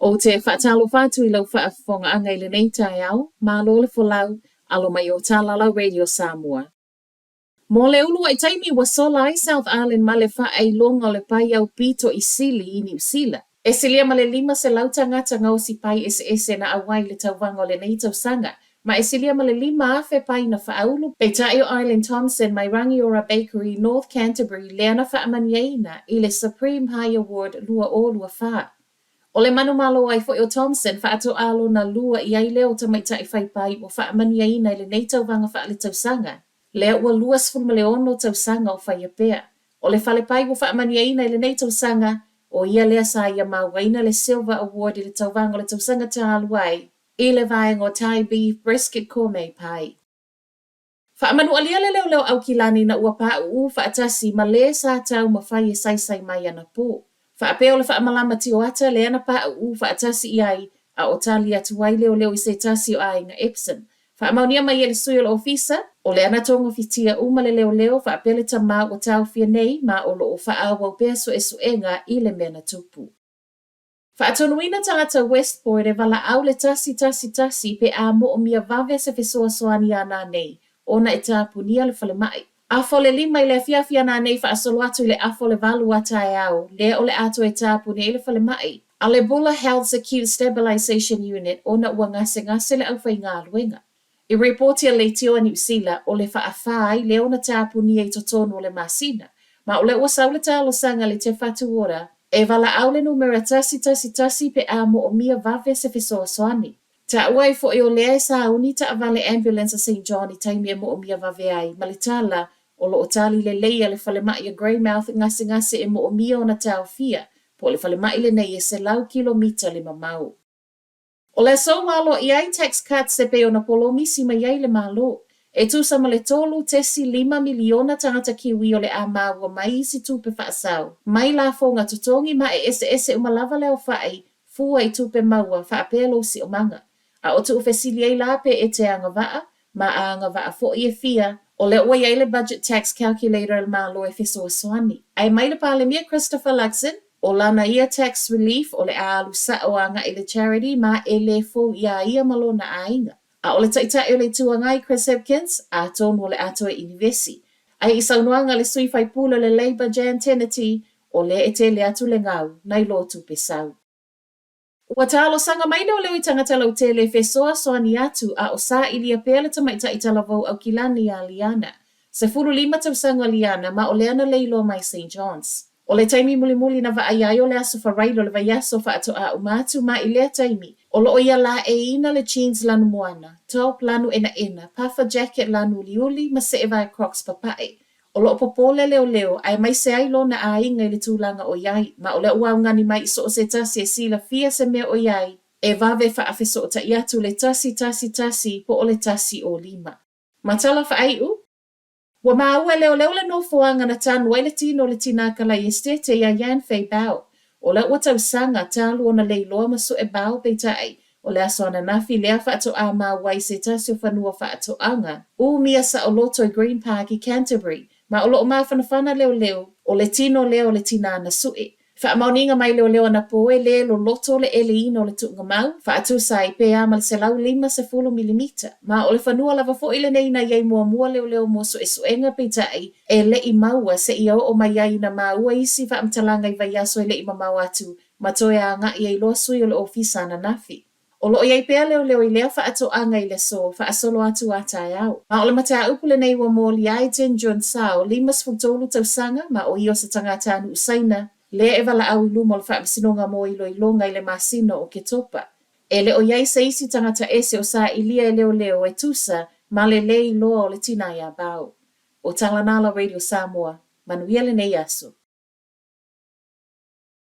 Ou te faatalofa atu i lau faafofogaaga i lenei taeao, malo le folau, alo mai o Talalau Radio Samoa. Mo le uluai taimi ua sola ai South Island ma le faailoga o le pai aupito i sili i Niu Sila. E silia ma le 500 tagata gaosi pai eseese na auai i le tauvaga o lenei tausaga, ma e silia ma le 5,000 pai na faaulu, peitai o Eileen Thompson mai Rangiora Bakery, North Canterbury lea na faamanuiaina i le Supreme Pie Award 2024. O le manumalo ai foi o Thompson faatoa lona lua i ai lea o tamaitai fai pai ua faamanuiaina i lenei tauvaga faaletausaga, lea ua 26 tausaga o faia pea. O le fale pai ua faamanuiaina i lenei tausaga, o ia lea sa ia mauaina le Silver Award i le tauvaga o le tausaga talu ai i le vaega o Thai Beef Brisket Gourmet Pie. Faamanualia le leoleo Aukilani ina ua paʻuʻu faatasi ma lē sa taumafai e saisai mai anapo. Faapea o le faamalama tioata lea na paʻuʻu faatasi i ai a o tali atu ai leoleo i se tasi o aiga Epson. Faamaonia mai e le sui o le ofisa, o lea na togafitia uma le leoleo faapea le tamā ua taofia nei ma o lo o faaauau pea suesuega i le mea na tupu. Faatonuina tagata Westport e valaau le 111 pe a moomia vave se fesoasoani iā nanei ona e tapunia le falemai. Afa o le 5 i le afiafi a nanei faasolo atu i le afa o le 8 a taeao, lea o le a toe tapunia ai le falemai a le Buller Health's Acute Stabilisation Unit ona ua gasegase le aufaigaluega. I ripoti a leitio a Niu Sila, o le faawhā ai lea ona tapunia i totonu o le masina, ma o lea ua sau le talosaga a le Te Whatu Ora e valaau le numera 111 pe a moomia vave se fesoasoani. Taua ai foi o lea e sauni taavale ambulance a St John i taimi e moomia vave ai, ma le tala, o lo o tali lelei a le falemai a Greymouth gasegase e moomia ona taofia, po o le falemai lenei e 100 kilomita le mamao. O le aso ua aloaia ai tax cuts e pei ona polomisi mai ai le Malo. E tusa ma le 3.5 miliona tagata Kiwi o le a maua mai isi tupe faasao mai lafoga totogi ma e eseese uma lava le aofai fua i tupe maua faapea lou siomaga. A o tuufesili ai la pe e te agavaa ma a agavaa foi e fia, o lea ua i ai le budget tax calculator a le Malo e fesoasoani. Ae mai le Palemia Christopher Luxon, o lana ia tax relief o le a alu sao agai i le charity ma e lē fou iā ia ma lona aiga. A o le Taitai o le Itu Agai Chris Hipkins, atonu o le a toe inivesi. Ae i saunoaga a le sui faipule o le Labour Jan Tinetti, o lea e tele atu le gau nai lo tupe sau. Ua talosaga mai leoleo i tagata lautele e fesoasoani atu a o sailia pea le tamaitai talavou Aukilani iā Liana. 15 tausaga o Liana ma o lea na leiloa mai St. John's. O le taimi mulimuli na vaaia ai o le aso Faraile o le vaiaso faatoa uma atu ma i lea taimi, o lo o ia laeiina le jeans lanu moana, top lanu ʻenaʻena, puffer jacket lanu uliuli ma seʻevae crocs papaʻe. O lo o popole leoleo, aemaise ai lona aiga i le tulaga o i ai, ma o lea ua augani mai i so o se tasi e silafia se mea o i ai, e vave faafesootai atu le 111 po o le 105. Ma tala faaiu, ua maua e leoleo le nofoaga na tanu ai le tino o le tinā kalai esitete iā Yan Fei Bao. O lea ua tausaga talu ona leiloa ma sue Bao peitai, o le aso ananafi lea faatoa maua ai se tasi o fanua faatoaga umia saoloto i Green Park i Canterbury, ma o lo o mafanafana leoleo, o le tino lea o le tinā na sue. Faamaoniga mai leoleo anapo e lē loloto le ʻeleina o le tuugamau, faatusa ai pe a ma le 150 milimita. Ma o le fanua lava foi lenei na i ai muamua leoleo mo suesuega peitai e le i maua seia oo mai ai ina maua isi faamatalaga i vaiaso e le i mamao atu ma toe agai ai loa sui o le ofisa ananafi. O lo o i ai pea leoleo i lea faatoaga i le aso faasolo atu a taeao. Ma o le mataupu lenei ua molia ai Jin Jun Sao, 53 tausaga, ma o ia o se tagatanuu Saina, lea e valaau i luma o le Faamasinoga mo Iloiloga i le masina o Oketopa. E le o i ai se isi tagata ese o sailia e leoleo e tusa ma le lē iloa o le tinā iā Bao. O Talanala Radio Samoa, manuia lenei aso.